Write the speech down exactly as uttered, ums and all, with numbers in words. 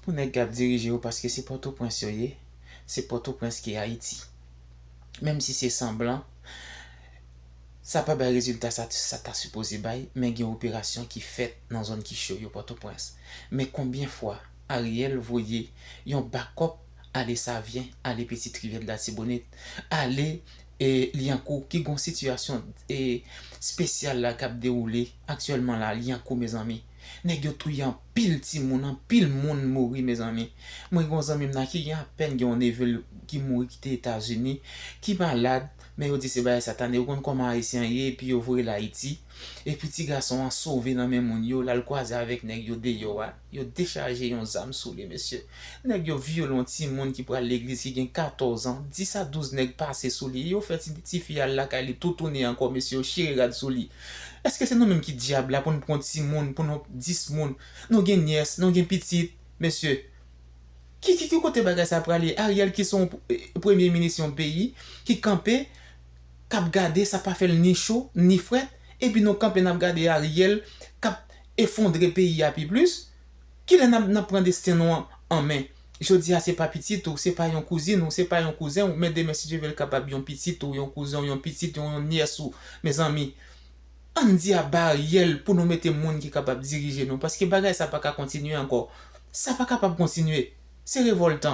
Nèg k ap dirije yo, paske se Pòtoprens yo ye, se Pòtoprens ki Ayiti. Menm si se sanblan, sa pa bay rezilta sa, sa ta sipoze bay, men gen operasyon ki fèt nan zòn ki cho yo Pòtoprens. Men konbyen fwa Ariel voye yon bakòp ale Savyen, ale Pitit Rivyè de Latibonit, ale e Lyankou, ki gon sitiyasyon e espesyal la k ap dewoule aktyèlman la, Lyankou, mezanmi. Nèg yo touye anpil timoun, anpil moun mouri, mezanmi. Mwen gon zanmi m nan ki gen apèn gen yon neve l ki mouri, ki te Etazini, ki malad, men yo di se bagay satane. Ou konn kòman Ayisyen ye, epi yo voye l Ayiti. Epi ti gason an sove nan men moun yo, l al kwaze avèk nèg yo deyò a. Yo dechaje yon zam sou li, mesye. Nèg yo vyole yon timoun ki pral legliz ki gen katòz an, dis a douz nèg pase sou li. Yo fè ti, tifi a al lakay li toutouni ankò, mesye, yo chire rad sou li. Èske se nou menm ki dyab la pou n pran timoun, pou nou dis moun? Nou gen nyès, nou gen pitit, mesye. Ki, ki, ki kote bagay sa prale? Ariel ki se yon, eh, premye minis yon peyi, ki kanpe, k ap gade, sa pa fè l ni cho, ni frèt, epi nou kanpe n ap gade Ariel k ap efondre peyi a pi plis. Kilè n ap, n ap pran desten nou an, an men? Jodi a se pa pitit ou, se pa yon kouzin ou, se pa yon kouzen ou, men demen si Dye vle l kapab yon pitit ou, yon kouzen ou, yon pitit ou, yon nyès ou, mezanmi. Ann di aba Ariel pou nou mete moun ki kapab dirije nou, paske bagay sa pa ka kontinye ankò. Sa pa kapab kontinye. Se revòltan.